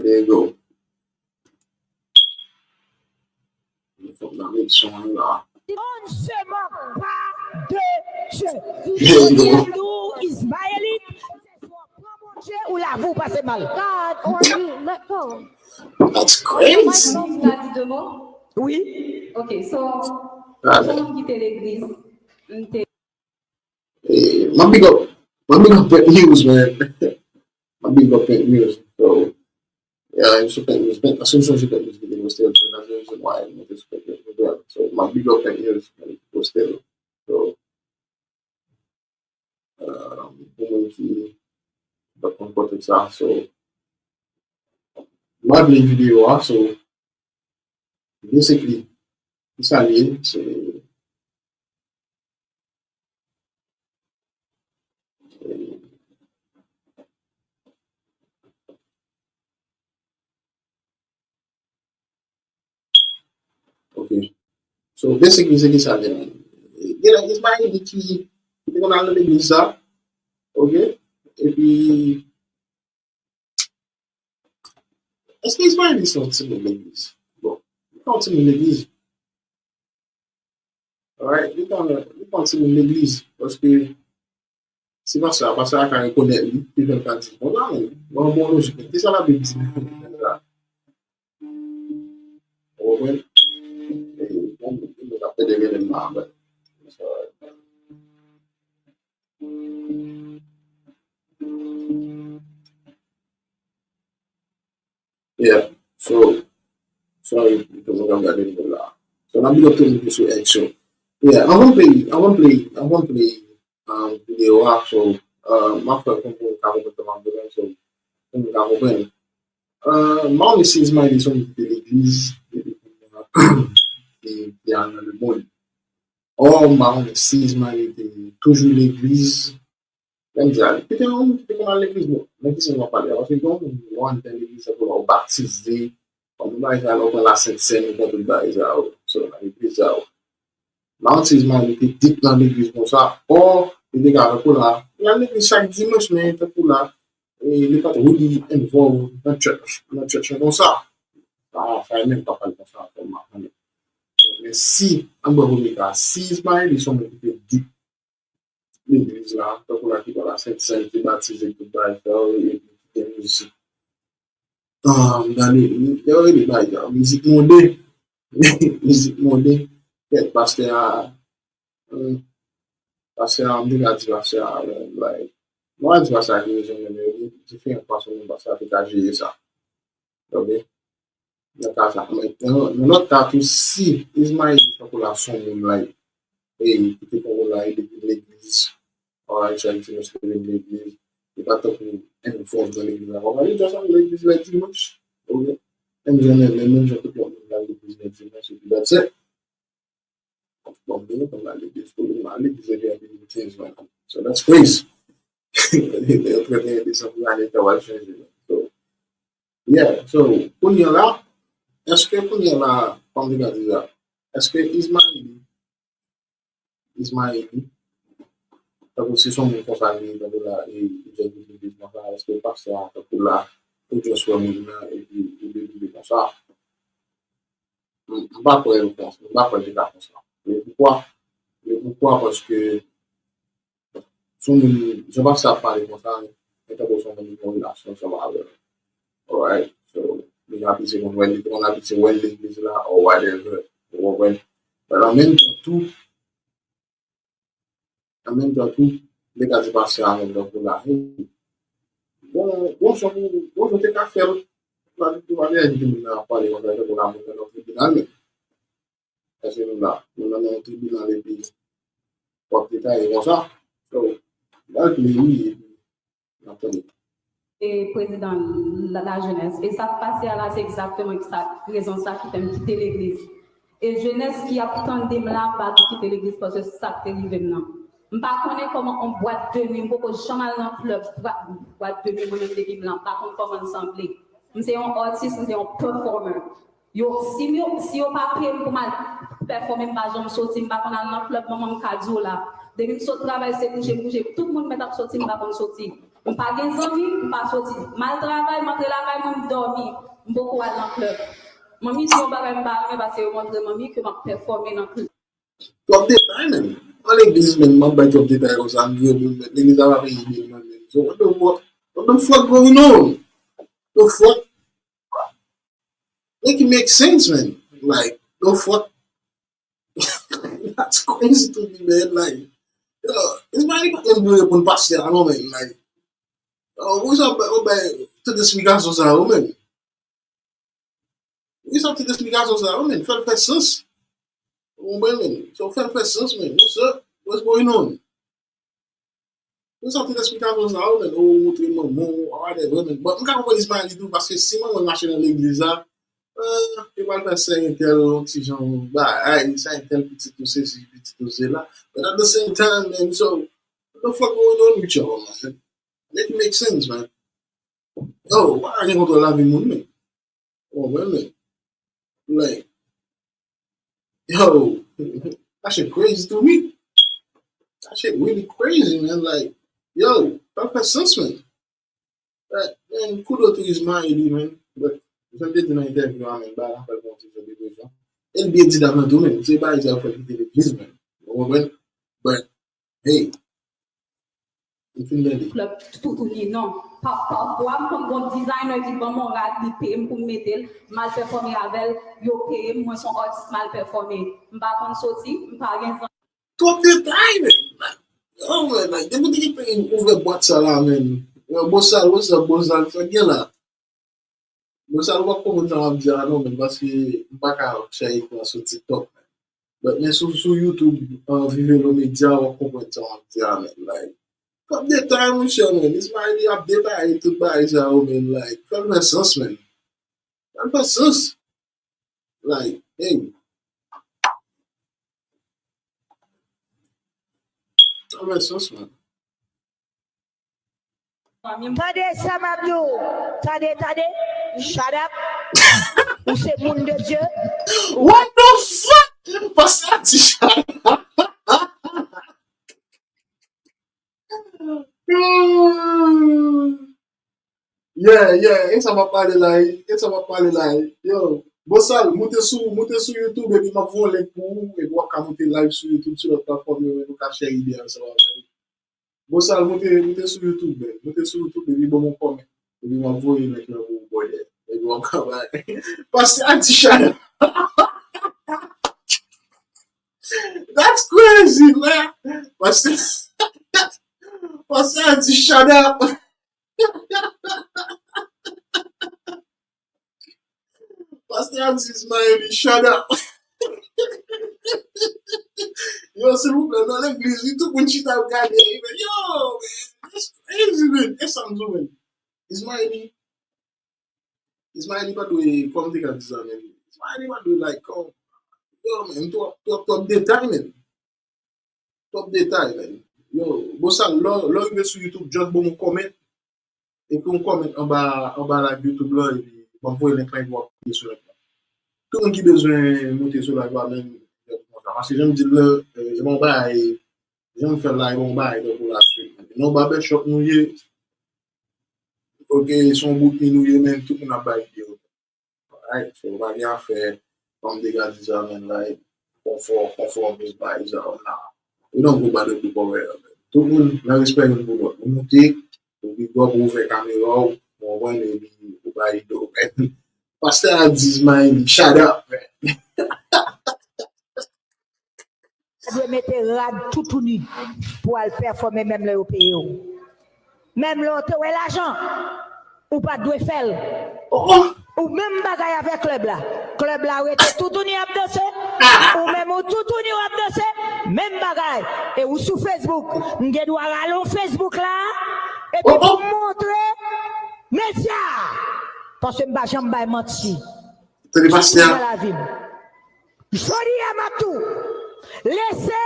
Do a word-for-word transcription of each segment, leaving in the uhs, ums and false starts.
There you go. Fòk nan met son an la. On se moque pas de Dieu. There you go. Biblia di nou, Izmayelit, se swa pran Bondye ou lavi w pase mal. God or me, let go. That's crazy. Mwen ka di de mo? Wi. Ok, so, se yon moun ki te legliz, m te Eh, my big up, my big up Pet News, man. My big up Pet News. So, yeah, so Pet News, Pet, se yon sou Pet News ki te poste l, so that's the reason why mwen te sou Pet News as well. So, my big up Pet News, man, ki poste l. So, um, pou moun ki pa konn kontèks sa, so, m ap play videyo a, so, basically, ki sa l ye, se, ok. So, basically, se ki sa l ye, man. Gen nèg Izmayeli ki, ki te konn al nan legliz sa, ok? Epi, èske Izmayeli se yon timoun legliz? Bon, li pa yon timoun legliz. Alright, li pa, li pa yon timoun legliz. Paske si pastè a, pastè a ka rekonèt li, li menm ka di, bon, la, men, bon, bon lojik, men, kisa Labib di nan sa? Ou konprann? E, bon, bon, bon, ap pèdi rele m la, but it's alright. Yeah. So, sorry, because I'm gonna get into that. So, I'm gonna turn this to action. Yeah, I want to play, I want to play, I want to play, um, video, so, uh, my friend, come on, come on, come on, so, come on, come on. Uh, Mahomet Six Mile, son ki te legliz, depi ki, ki, ki al nan lemonn. Or, Mahomet Six Mile te toujou legliz, Lè m di a, li te yon moun ki te konn al legliz, bon, nan ki sans m ap pale a? Paske gen yon moun, lè w antre legliz, tankou lè w batize, kòm tout bagay sa, lè w pran Lasent Sèn, ou pran tout bagay sa yo, selon nan legliz sa yo. Mahomet Six Mile, li te deep nan legliz konsa, or, li te ka tankou la, li al legliz chak dimanch, men tankou la, e, li pa t really involved nan church, nan church lan konsa. Sa, sa e menm pa pale konsa, kòm m ap pale. Men si, ann pran premye ka, Six Mile, li se yon moun ki te deep legliz la, tankou la ki pral Lasent Sèn, ki batize, tout bagay sa yo, epi ki gen mizik. Ah, m gade, yo rele bagay sa, mizik monde. Mizik monde. Kèt pastè a, hmm, pastè a, m te ka di pastè a, like, mwen di pastè a ki rezon, men gen diferan fason pastè a te ka jere sa. Ok? Nan ka sa. Men nan, nan lòt ka tou, si Ismaël tankou la se yon moun, like, e ki te tankou la, e depi legliz, alright, chak dimanch li vin legliz, li pa tankou enn fòs nan legliz la. Konprann? Li just al legliz lè dimanch, ok? Menm jan, menm, menm jan tout lòt moun al legliz lè dimanch, epi that's it. Bon, mwen konn al legliz tou, mwen al legliz depi an de mil kenz, man. So that's crazy. Trente et un décembre, ane sa w al chanje, man. So, yeah, so, kounye a la, èske kounye a la, kòm m te ka di la, èske Ismaël, Ismaël, tankou si se yon moun konsa li ye, tankou la, e, li just vin legliz konsa, èske pastè a, tankou la, ou just wè moun nan, epi ou delivre konsa? M, m pa kwè l konsa, m pa kwè l te ka konsa. Men poukwa? Men poukwa? Paske se yon moun, jan pastè a ap pale konsa, men tankou se yon moun ki gen yon relasyon ansanm avè l. Alright? So, li abitye konn wè l, li konn abitye wè l legliz la, or whatever. Ou konprann? But an menm tan tou, an menm tan tou, m te ka di pastè a menm tankou la, hey, bon, bon jan pou, bon jan w te ka fè l. La, li tou pale, li di moun nan ap pale konsa, tankou la moun nan nan tribinal menm. Èske nou la? Nou nan yon tribinal epi w ap detaye konsa. So, l al play wi, epi n ap tande. E prezidan la, lajenès. E sa k pase a la, se egzakteman sa, rezon sa ki fè m kite legliz. E jenès ki ap tande m la, pa t kite legliz paske sa k te rive m nan. M pa konnen kòman yon bwat de nwi, m poko janm al nan klèb, bwa-, bwat de nwi, mwen menm depi m la, m pa konn kòman l sanble. M se yon atis, m se yon performer. Yo, si yo, si yo pa peye m pou m al pèfòme, m pa janm soti, m pa konn al nan klèb, manman m ka di w la. Depi m sot travay, se kouche m kouche. Tout moun mèt ap soti, m pa konn soti. M pa gen zanmi, m pa soti. M al travay, m antre lakay mwen, m dòmi. M poko al nan klèb. Manmi di yon bagay m pa renmen paske yo montre manmi ke m ap pèfòme nan klèb. Twòp detay, menm. An legliz, menm, m ap bay twòp detay konsa, m vye moun, menm. Legliz la pa peye bil mwen, menm. So, what the fuck? What the fuck going on? The fuck? Make it make sense, man. Like, the fuck? That's crazy to me, man. Like, yo, it's not even gonna be open past there, I know, man. Like, yo, what's up, man? Tout esplikasyon sa yo, man. What's up, tout esplikasyon sa yo, man? Fè l fè sans. Ou konprann, man? So, fè l fè sans, man. What's up? What's going on? Tout sa, tout esplikasyon sa yo, men, ou montre manman w, whatever, men. Bon, m ka konprann Ismaël tou, paske si manman l mache nan legliz la, eh, yo pral fè sè entèl yon ti jan bagay, sè entèl pitit ou sesi, pitit ou sela. But at the same time, man, so, what the fuck going on with y'all, man? Make it make sense, man. Yo, ou pa ka gen kontwòl lavi moun, men. Ou konprann, men? Like, yo, that shit crazy to me. That shit really crazy, man. Like, yo, that fè sans, man. Like, man, kudos to Ismaël, man. But, jan m te di nan entèvyou a, man, ba la fè l konn ti jan de bezwen. E l byen di dat lan tou, man. Se bagay sa yo fè l kite legliz, man. Ou konprann? But, hey, m fin tande. Klèb toutouni, non. Pa, pafwa, m konn gon designer ki ban m yon rad, li peye m pou m mete l, m al pèfòme avè l, yo peye m, mwen se yon atis, m al pèfòme. M pa konn soti, m pa gen zanmi. Twòp detay, men. Oh, man, like, depi w te gen peyi ouvè bwat sa la, men. Yo, Bosal, what's up, Bosal? Sa k gen la? Bosal, ou p ap konprann sa m ap di a non, men, paske m pa ka chèche pran sou TikTok, men. But, men sou, sou YouTube, uh, Vivelo Media, w ap konprann sa m ap di a, men. Like, twòp detay, monchè, men. Ismaël ap detaye tout bagay sa yo, men. Like, fè l fè sans, men. Fè l fè sans. Like, hey. Fè l fè sans, man. Tande sa m ap di w. Tande, tande. Shut up. Ou se moun de Dye. What the fuck? Pastè a di shut up. Yeah, yeah, e sa m ap pale la, e sa m ap pale la. Yo, Bosal, moute sou, moute sou YouTube epi m ap voye link pou ou, epi w ap ka moute live sou YouTube, sou lòt platfòm yo, epi w ka share ide ansanm avè nou. Bosal, moute, moute sou YouTube, man. Moute sou YouTube, epi ban m yon comment. Epi m ap voye link lan pou ou, brother. Epi w ap ka bay. Pastè a di shut up. That's crazy, man. Pastè, pastè a di shut up. Pastè a di Ismaël, shut up. Yo, silvouplè, nan legliz, wi, tout moun chita ap gade. Yo, man, that's crazy, man. E sa m di w, man. Ismaël, Ismaël pa dwe, kòm te ka di sa, man. Ismaël pa dwe, like, kòm, yo, man, twòp, twòp, twòp detay, man. Twòp detay, man. Yo, Bosal, lè, lè w rive sou YouTube, just ban m yon comment. Epi yon comment anba, anba live YouTube lan, epi m ap voye link lan, epi w ap kliye sou link lan. Tout moun ki bezwen moute sou live la, menm, paske jan m di l lan, eh, e pa yon bagay, jan m fè l la, e pa yon bagay tankou la swit. Non, barbershop nou ye, ok, se yon bout mi nou ye, men tout moun ap bay videyo. Alright, so, pa gen afè, kòm te ka di sa, man, like, konfò, konfòmis, bagay sa yo, nah. We don't go by the people, man. Tout moun nan respè youn pou lòt. Nou moute, ou big up, ou ouvè kamera w, ou konprann, epi ou bay do, man. Pastè a di Ismaël, shut up, man. Ou dwe mete rad toutouni pou al pèfòme menm lè yo peye w. Menm lè w te wè lajan, ou pa t dwe fè l. Oh, oh. Ou menm bagay avèk klèb la. Klèb la rete toutouni ap danse. Ou menm ou toutouni w ap danse. Menm bagay. E ou sou Facebook. M gen dwa rale w Facebook la. Epi oh, oh, pou m montre medya. Paske m pa janm bay manti. Tande pastè a. Nan lavi m. Jodi a m ap di w, lese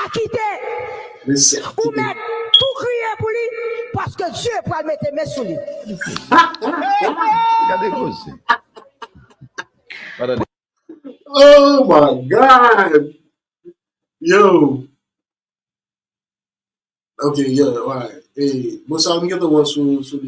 a kite. Lese a kite. Ou mèt tou kriye pou li, paske Dye pral mete men sou li. Gade koze. Pa tande. Oh my God! Yo! Ok, yeah, alright. E, bon, sa m gentan wè sou, sou